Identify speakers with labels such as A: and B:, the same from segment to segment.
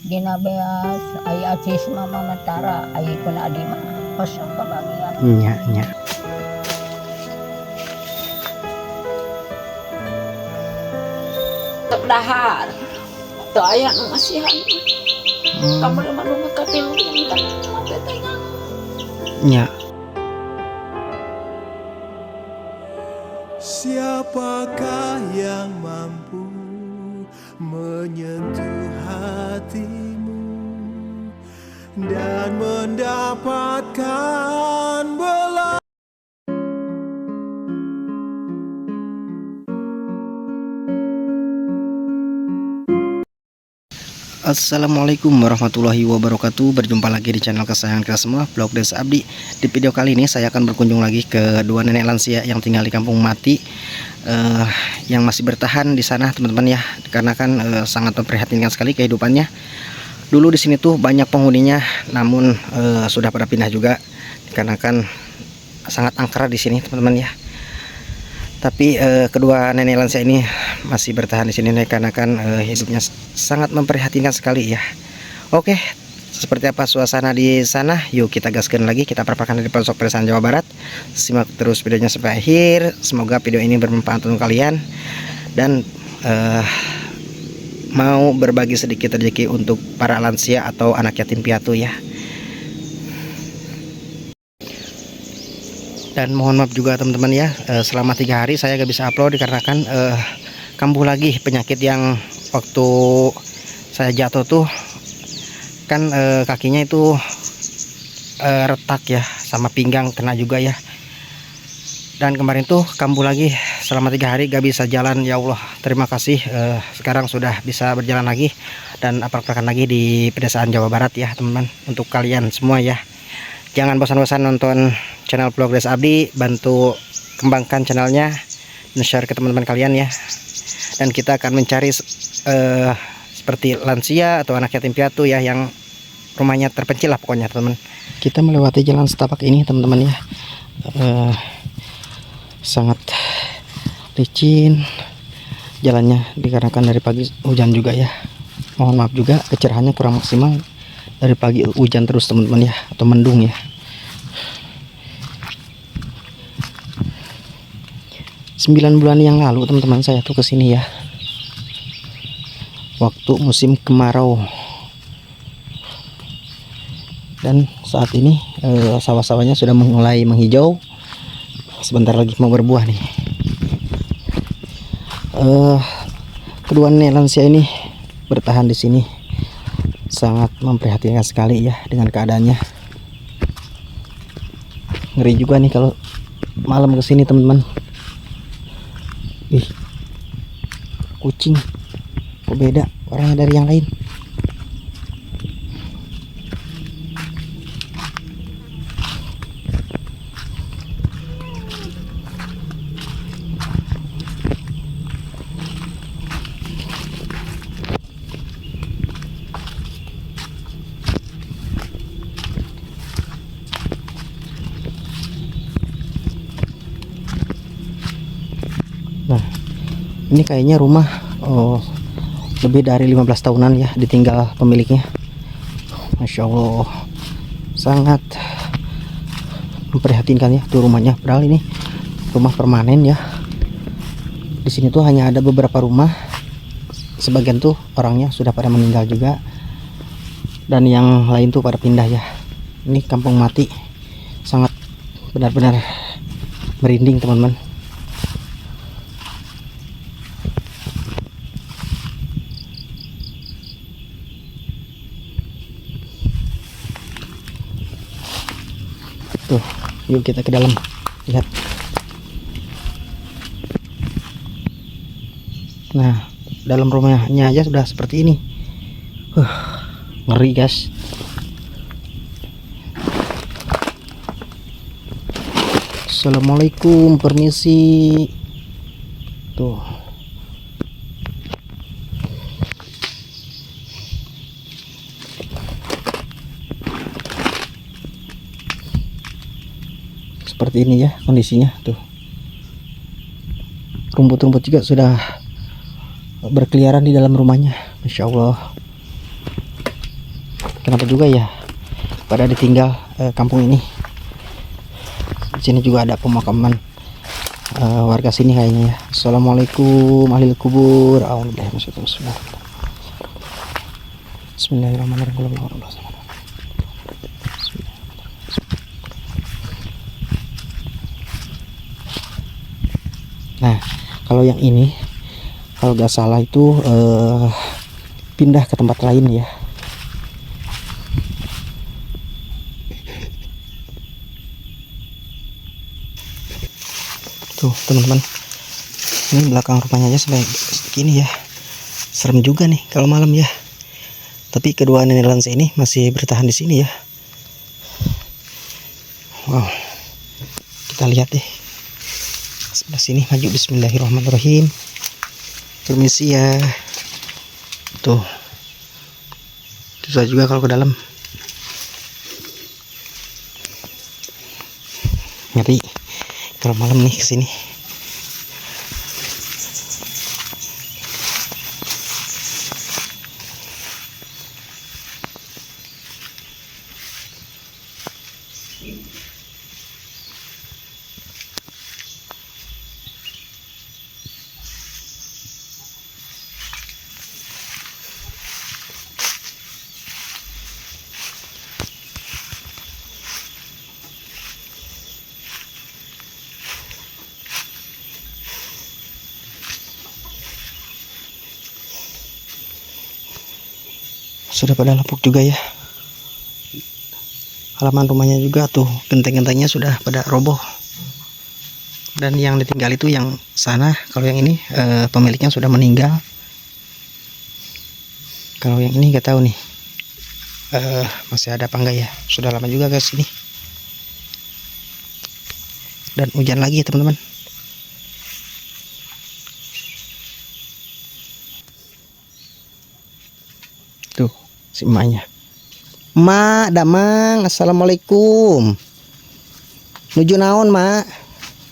A: Dina beas aya acis mah mama tara, aya pun adi mah kosong kebagian.
B: Nya nya.
A: Tek dahar. Teu aya nu masihan. Kamari mah nu katilu dinten mah teh.
B: Nya.
C: Siapakah yang mampu menyentuh hatimu dan mendapatkan belas?
B: Assalamualaikum warahmatullahi wabarakatuh. Berjumpa lagi di channel kesayangan kita semua, Vlog Desa Abdi. Di video kali ini saya akan berkunjung lagi ke dua nenek lansia yang tinggal di kampung mati, yang masih bertahan di sana teman-teman ya. Karena kan sangat memprihatinkan sekali kehidupannya. Dulu di sini tuh banyak penghuninya, namun sudah pada pindah juga dikarenakan sangat angker di sini teman-teman ya. Tapi kedua nenek lansia ini masih bertahan di sini nih, karena kan hidupnya sangat memprihatinkan sekali ya. Oke, seperti apa suasana di sana? Yuk kita gaskan lagi, kita paparkan dari pelosok pedesaan Jawa Barat. Simak terus videonya sampai akhir. Semoga video ini bermanfaat untuk kalian dan mau berbagi sedikit rezeki untuk para lansia atau anak yatim piatu ya. Dan mohon maaf juga teman-teman ya, selama 3 hari saya gak bisa upload dikarenakan kambuh lagi penyakit yang waktu saya jatuh tuh kan, kakinya itu retak ya, sama pinggang kena juga ya. Dan kemarin tuh kambuh lagi selama 3 hari gak bisa jalan, ya Allah. Terima kasih, sekarang sudah bisa berjalan lagi dan aprak-aprakan lagi di pedesaan Jawa Barat ya teman-teman. Untuk kalian semua ya, jangan bosan-bosan nonton channel Vlog Desa Abdi, bantu kembangkan channelnya dan share ke teman-teman kalian ya. Dan kita akan mencari seperti lansia atau anak yatim piatu ya, yang rumahnya terpencil lah pokoknya teman-teman. Kita melewati jalan setapak ini teman-teman ya, sangat licin jalannya dikarenakan dari pagi hujan juga ya. Mohon maaf juga kecerahannya kurang maksimal, dari pagi hujan terus teman-teman ya, atau mendung ya. 9 bulan yang lalu teman-teman saya tuh kesini ya, waktu musim kemarau. Dan saat ini sawah-sawahnya sudah mulai menghijau, sebentar lagi mau berbuah nih. Kedua nenek lansia ini bertahan di sini sangat memprihatinkan sekali ya dengan keadaannya. Ngeri juga nih kalau malam kesini teman-teman. Ih, kucing kok beda orangnya dari yang lain. Nah, ini kayaknya rumah, oh, lebih dari 15 tahunan ya ditinggal pemiliknya. Masya Allah, sangat memprihatinkan ya tuh rumahnya. Padahal ini rumah permanen ya. Di sini tuh hanya ada beberapa rumah. Sebagian tuh orangnya sudah pada meninggal juga. Dan yang lain tuh pada pindah ya. Ini kampung mati. Sangat benar-benar merinding teman-teman. Tuh, yuk kita ke dalam. Lihat. Nah, dalam rumahnya aja sudah seperti ini. Ngeri guys. Assalamualaikum, permisi. Tuh. Seperti ini ya kondisinya tuh. Rumput-rumput juga sudah berkeliaran di dalam rumahnya. Masya Allah. Kenapa juga ya pada ditinggal kampung ini. Di sini juga ada pemakaman warga sini kayaknya ya. Assalamualaikum ahli kubur. A'udzubillahi. Bismillahirrahmanirrahim. Nah, kalau yang ini kalau nggak salah itu pindah ke tempat lain ya. Tuh teman-teman, ini belakang rumahnya aja sampai segini ya. Serem juga nih kalau malam ya. Tapi kedua nenek lansia ini masih bertahan di sini ya. Wow, kita lihat deh sebelah sini maju. Bismillahirrahmanirrahim. Permisi ya. Tuh, susah juga kalau ke dalam. Ngeri kalau malam nih kesini. Sudah pada lapuk juga ya. Halaman rumahnya juga tuh genteng-gentengnya sudah pada roboh. Dan yang ditinggal itu yang sana, kalau yang ini pemiliknya sudah meninggal. Kalau yang ini nggak tahu nih, masih ada apa enggak ya. Sudah lama juga guys ini. Dan hujan lagi ya teman-teman. Tuh si emaknya. Mak, damang, assalamualaikum. Nuju naon, Mak?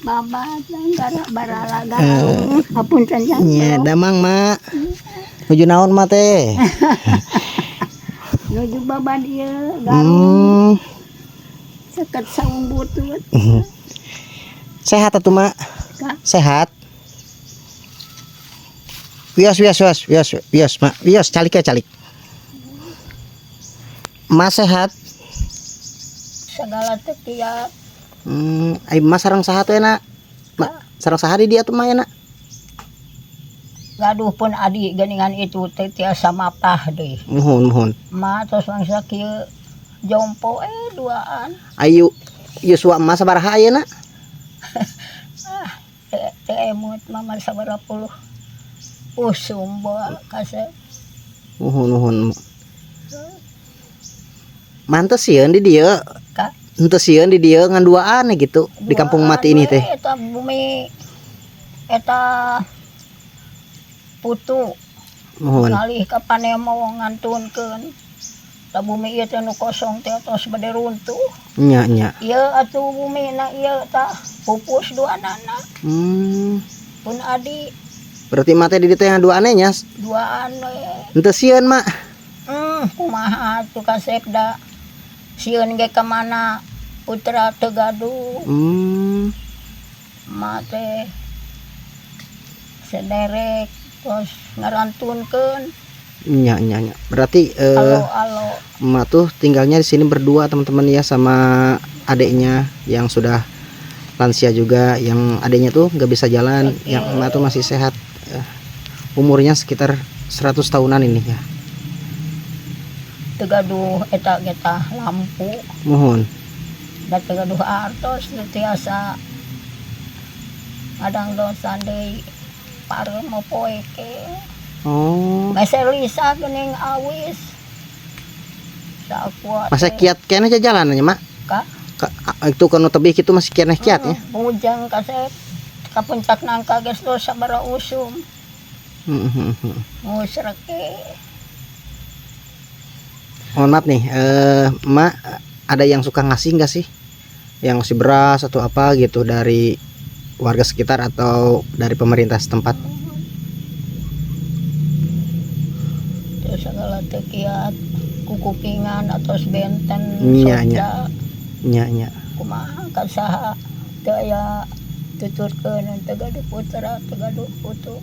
A: Babad gara baralaga. Hapunten jang.
B: Nya, damang, Mak. Nuju naon, Mak teh?
A: Nuju babad ieu, garung. Seket saung butut.
B: Sehat atuh, Mak?
A: Kak.
B: Sehat. Wios, wios, wios, wios, wios, Mak. Wios, calik ya, calik. Mas sehat?
A: Segala teu kiat.
B: Ai Mas sareng saha teh, Nak? Mak, sareng saha di dieu tuh, Mak, nak?
A: Gaduh pun adi geuningan itu teh tiasa mapah deui.
B: Muhun, muhun.
A: Ma tos mangsa kieu jompo duaan.
B: Ayu yuswa emak sabaraha ayeuna?
A: Ah, teu emut mama sabaraha puluh. Usum bawa kasep.
B: Muhun, muhun. Mantes sieun di dieu.
A: Ka?
B: Henteu sieun di dieu ngan duaan gitu di kampung mati ini teh.
A: Eta bumi eta putu.
B: Muhun.
A: Ngalih ka panemo ngantunkeun. Ta bumi ieu teh nu kosong teh tos bade runtuh.
B: Nya, nya.
A: Ieu atuh bumi na ieu tah pupus duanana. Pun adi.
B: Berarti mah teh di dieu teh duaan nya?
A: Duaan we.
B: Henteu sieun, Mak.
A: Kumaha atuh kasep da. Sieun ge ka mana putra teu gaduh. Ma teh sederek terus ngarantunkeun.
B: Nya, nya, nya. Berarti
A: Alo, alo.
B: Emak tuh tinggalnya di sini berdua teman-teman ya, sama adeknya yang sudah lansia juga, yang adeknya tuh nggak bisa jalan,
A: Oke.
B: yang emak tuh masih sehat. Umurnya sekitar 100 tahunan ini ya.
A: Teu gaduh eta ge tah lampu.
B: Muhun.
A: Da teu gaduh artos teu tiasa ngadangdosan deui pareum poe ke.
B: Oh.
A: Meser lisa geuning awis. Sakuat.
B: Masa kiat keneh jalanannya, Mak?
A: Ka?
B: Ka, itu kanu tebih kitu masih keneh kiat ya?
A: Bujang kasep ka puncak nangka geus tos sabaraha usum. Ngusreke.
B: Mohon maaf nih, Mak, ada yang suka ngasih nggak sih? Yang ngasih beras atau apa gitu dari warga sekitar atau dari pemerintah setempat?
A: Terus segala teu kiat Kukupingan atos benten.
B: Nya, nya.
A: Soda.
B: Nya nya.
A: Kumaha ka saha, teu aya tuturkeun, teu gaduh putra, teu gaduh putu.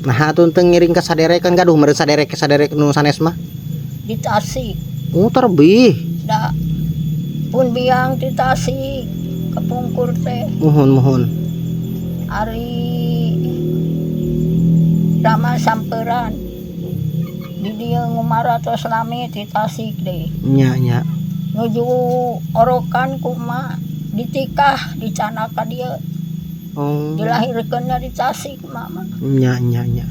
B: Nah, atuh teu ngiring ka saderek, kan gaduh meureun saderek, saderek nu sanes mah.
A: Di Tasik.
B: Oh, terbih.
A: Da pun biang di Tasik kapungkur teh.
B: Muhun muhun.
A: Ari Rama samperan di dieu ngumara tos lami di Tasik deui.
B: Nya nya.
A: Nuju orokan ku emak ditikah, dicanak ka dieu.
B: Oh.
A: Dilahirkeunna di Tasik emak mah.
B: Nya nya nya.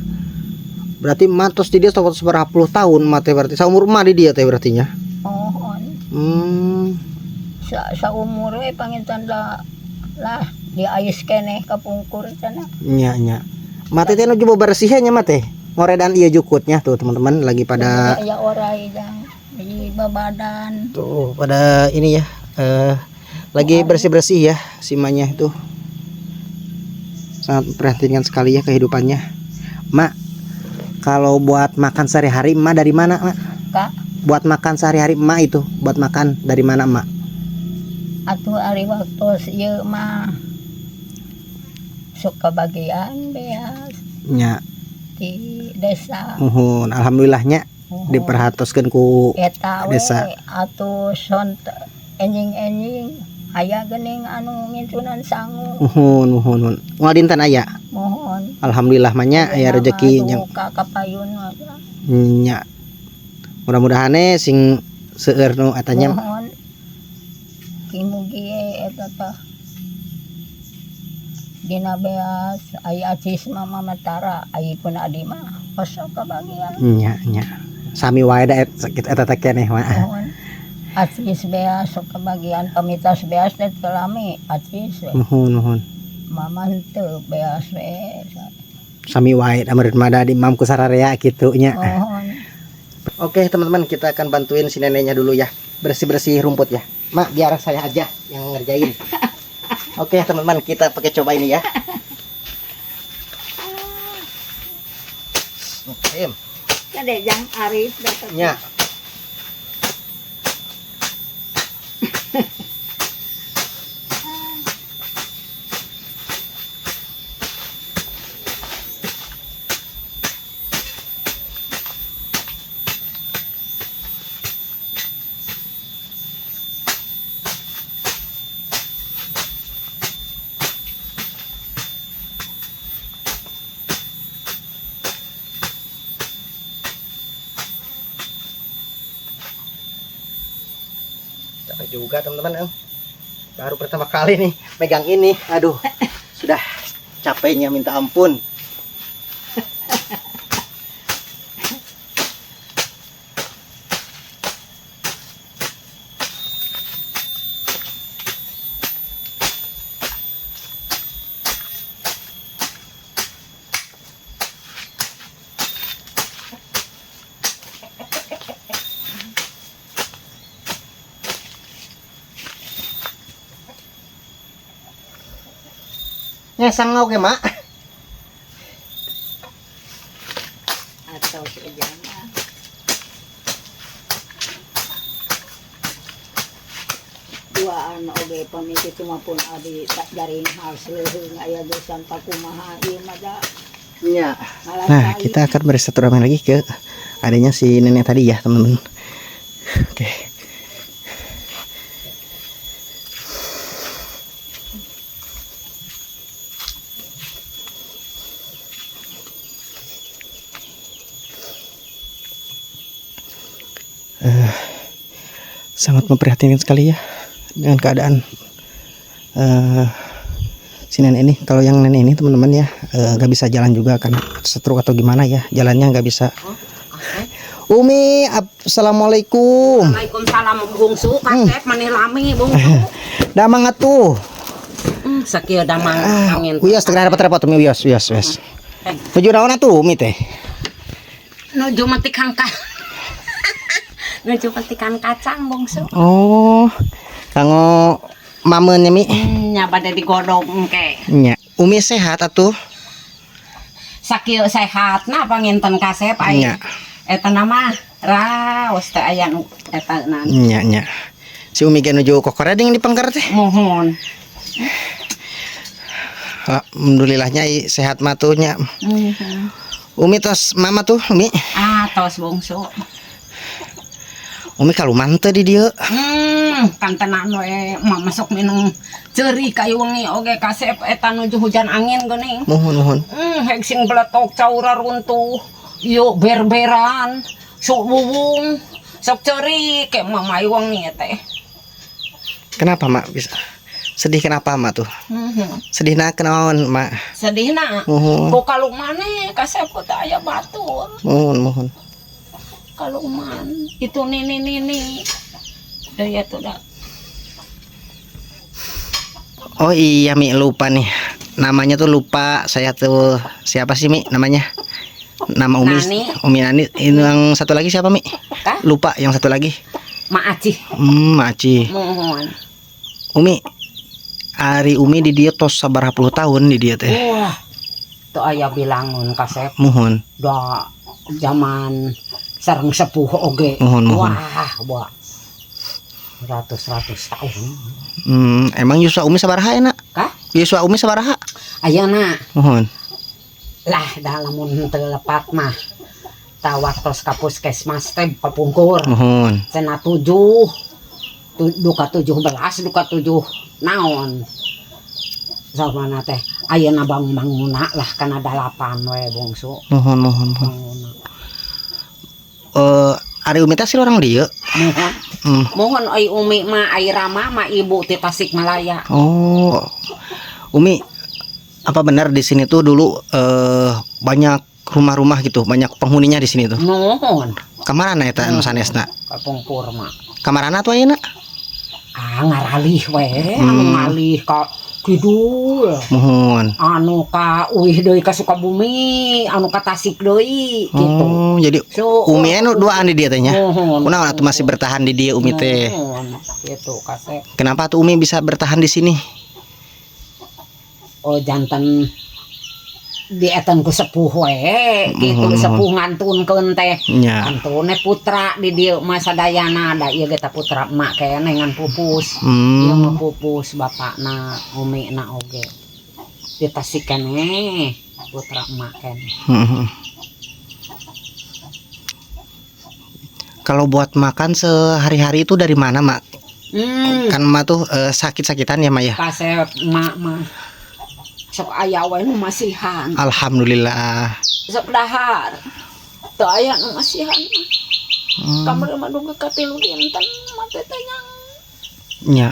B: Berarti emak tos di dieu tos berapa puluh tahun emak teh, berarti saumur emak di dieu teh berarti nya.
A: Mohon. Saumur we panginten da lah diais keneh kapungkur cenah.
B: Nya nya. Emak teh nuju bebersih nya emak teh. Ngoredan ieu jukutnya tuh teman-teman lagi pada
A: aya orai jang di babadan.
B: Tuh pada ini ya, lagi bersih-bersih ya simanya itu. Sangat memprihatinkan sekali ya kehidupannya. Mak, kalau buat makan sehari-hari emak dari mana, Mak?
A: Kak?
B: Buat makan sehari-hari emak itu, buat makan dari mana, Mak?
A: Atuh ari waktu ieu mah sok kabagian beas.
B: Nya.
A: Di desa.
B: Muhun, alhamdulillahnya.
A: Muhun.
B: Diperhatoskeun ku
A: eta we.
B: Desa.
A: Atuh sont enjing-enjing aya geuning anu ngincunan sangu.
B: Muhun, muhun, muhun. Moal dinten aya?
A: Muhun.
B: Alhamdulillah mah nya aya
A: Ayeuna
B: rezeki
A: mah
B: nya.
A: duka ka payun mah.
B: Nya. Mudah-mudahan sing seueur nu eta nya.
A: Muhun. Mugi eta tah. Dina beas aya acis mama matara aya pun adi mah osok kabagian.
B: Nya nya. Sami wae da sakit eta teh keneh mah.
A: Muhun. Acis beas sok kabagian, pamitas beas teh teu lami acis we.
B: Muhun muhun.
A: Mama henteu beas we.
B: Sami wae da meureun mah da di mam ku sararea kitu nya.
A: Muhun.
B: Oke teman-teman, kita akan bantuin si neneknya dulu ya, bersih-bersih rumput ya. Mak, biar saya aja yang ngerjain. Oke teman-teman, kita pakai coba ini ya. Oke.
A: Kade jang Arif datang.
B: Ya. Capek juga teman-teman, Baru pertama kali nih megang ini, aduh, sudah capeknya minta ampun. Ngesang oge, Mak.
A: Atau sejangan. Duaan oge pami kitu mah pun adi tak jaring hal leuheung aya dosan pakumaha ieu mah da.
B: Iya.
A: Malah
B: Nah,
A: tai.
B: kita akan bersilaturahmi lagi ke adanya si nenek tadi ya, teman-teman. Oke. Sangat memprihatinkan sekali ya dengan keadaan si nenek ini. Kalau yang nenek ini teman-teman ya, nggak bisa jalan juga karena stroke atau gimana ya, jalannya nggak bisa. Umi, assalamualaikum.
D: Waalaikumsalam bungsu, kasep maneh lami bungsu.
B: Damang atuh.
D: Sakieu damang angin.
B: Wios teu repot-repot Umi, wios, wios, wios. Nuju naon atuh Umi teh?
D: Nuju metikan Nuju metikan kacang bungsu.
B: Oh, kanggo mameun nya Mi.
D: Nya bade digodog engke.
B: Nya. Umi sehat atuh?
D: Sakieu sehatna panginten kasep ai.
B: Nya.
D: Eta nama Raos teh aya nu eta nan.
B: Nya nya. Si Umi ge nuju kokoreding di pengker teh.
D: Mohon.
B: Alhamdulillahnya sehat mah tuh nya. Umi tos mama tuh Umi.
D: Ah, tos bungsu.
B: Umi kaluman teu di dieu.
D: Kantenan we mah masuk minum ceurik kayu wengi oge kasep eta nuju hujan angin geuning.
B: Muhun muhun.
D: Hek sing beletok caura runtuh. Yuk berberan, sok wuwung, sok ceurik ke mama wengi teh.
B: Kenapa mak bisa sedih, kenapa mak tuh? Sedih na kenaon mak?
D: Sedih na.
B: Muhun.
D: Ku kalumane kasep ku teu aya batur.
B: Muhun muhun.
D: Kaluman itu nini nini. Deui atuh da.
B: Oh iya Mi, lupa nih. Namanya tuh lupa saya tuh, siapa sih Mi namanya? Nama Umi.
D: Nani.
B: Umi Nani. Ini yang satu lagi siapa Mi?
D: Kah?
B: Lupa yang satu lagi.
D: Ma Acih.
B: Aci.
D: Mohon.
B: Umi, ari Umi di dieu tos sabaraha puluh tahun di dieu teh?
D: Wah. Teu aya bilangun kasep.
B: Muhun.
D: Da zaman sareng sepuh oge.
B: Muhun, muhun.
D: Wah, wah. Ratus-ratus tahun.
B: Emang yuswa Umi sabaraha enak?
D: Kah?
B: Yuswa Umi sabaraha?
D: Ayeuna
B: Muhun.
D: lah da lamun teu lepat mah ta waktos ka puskesmas teh kapungkur.
B: Muhun.
D: Cenah tujuh duka 17 duka tujuh naon zamana teh, ayeuna bang manguna lah kana dalapan we bungsu.
B: Muhun muhun muhun.
D: Manguna.
B: Eh, ari Umi teh asli orang dieu?
D: Mohon. Mohon, ai Umi mah, ai Rama mah ibu ti Tasikmalaya.
B: Oh. Umi, apa benar di sini tuh dulu banyak rumah-rumah gitu, banyak penghuninya di sini tuh?
D: Mohon.
B: Kamarana eta anu sanesna?
D: Kapungkur mah.
B: Kamarana tuh ayeuna?
D: Ah, ngaralih we, anu ngalih ka kidul.
B: Muhun.
D: Anu ka uih deui ka Sukabumi, anu ka Tasik deui gitu.
B: Oh, jadi
D: So,
B: Umi anu duaan di dieu teh nya.
D: Muhun.
B: Kunaon atuh masih bertahan di dieu Umi teh?
D: Muhun, gitu kasep.
B: Kenapa tuh Umi bisa bertahan di sini?
D: Oh, janten dietan ku sepuh we gitu, sepuh ngantunkeun teh. Kantune putra di dieu mah sadayana, da ieu ge teh putra emak keneh ngan pupus. Ieu mah pupus bapakna, umina oge. Di Tasik keneh putra emak keneh.
B: Kalau buat makan sehari-hari itu dari mana, Mak? Kan Mak tuh sakit-sakitan ya, Mak ya?
D: Kasep emak mah sok aya we nu masihan.
B: Alhamdulillah.
D: Sok dahar. Teu aya nu masihan mah. Kamari mah dugi ka 3 dinten mah teh teh nyang.
B: Nya.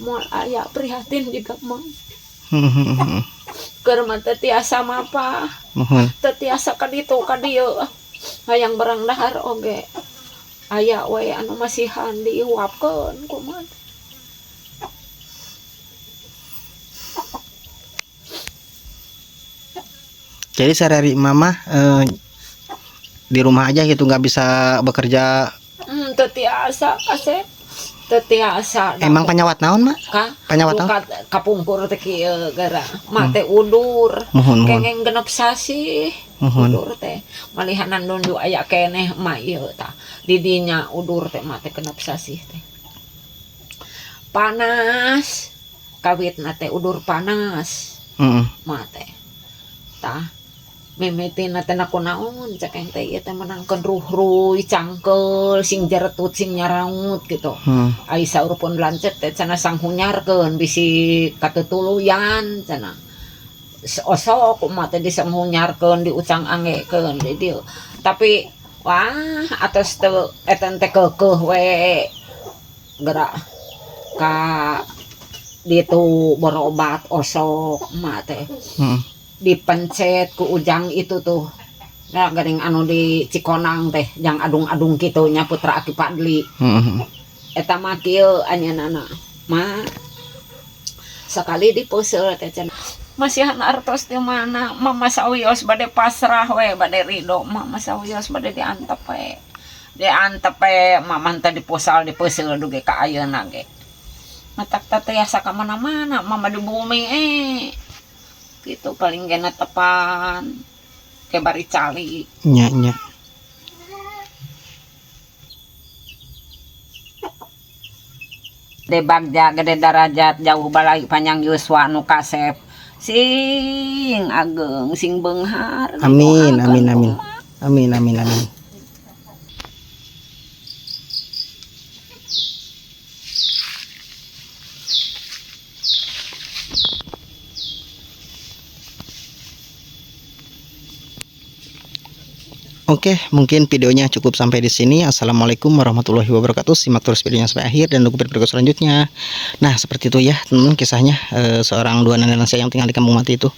D: Moal aya prihatin juga mah. Keur mah teu tiasa mapah.
B: Muhun.
D: Teu tiasa ka ditu ka dieu. Hayang barang dahar oge. Aya we anu masihan diuapkeun kumaha.
B: Jadi sehari-hari mama di rumah aja gitu, nggak bisa bekerja?
D: Teu tiasa kasep. Teu tiasa.
B: Emang panyawat naon, Mak?
D: Ka?
B: Panyawat naon?
D: Duka kapungkur teh kieu gara. Mak teh udur.
B: Muhun, muhun.
D: Kengeng 6 sasih.
B: Muhun.
D: Udur teh. Malihanan nundu aya keneh mak ieu tah. Di dinya udur teh mak teh 6 sasih teh. Panas. Kawitna teh udur panas. Mak teh. Tah. Mimitina teh nakunaon cek aing teh ieu teh menangkeun ruhruy cangkeul sing jeretut sing nyaraut gitu. Ai saur pun lanceuk teh cenah sanghunyarkeun bisi katutuluyan cenah. Osok kumaha teh disanghunyarkeun diucang angekeun di dieu. Tapi wah atos teu eta teh keukeuh we gerak ka ditu berobat osok emak teh. Dipencet ku ujang itu tuh. Nah, geuning anu di Cikonang teh, jang adung-adung kitu nya putra Aki Padli. Eta mah kieu anjeunna. Ma sekali dipeuseuh teh cenah. Masihan artos di mana? Mama sawios bade pasrah we, bade ridho. Mama sawios bade diantep we. Diantep we, mama teh diposal dipeuseuh dugi ka ayeuna ge. Matak teh tiasa ka mana-mana, mama di bumi. Gitu paling ge netepan ke bari calik.
B: Nya nya.
D: Gede bagja, gede darajat, jauh balai, panjang yuswa, nu kasep sing ageng, sing beunghar.
B: Amin,
D: Didoakeun
B: amin, amin.
D: ku Mak.
B: Amin, amin, amin. Oke, mungkin videonya cukup sampai di sini. Assalamualaikum warahmatullahi wabarakatuh. Simak terus videonya sampai akhir dan tunggu video selanjutnya. Nah, seperti itu ya, teman-teman, kisahnya seorang dua nenek lansia yang tinggal di kampung mati itu.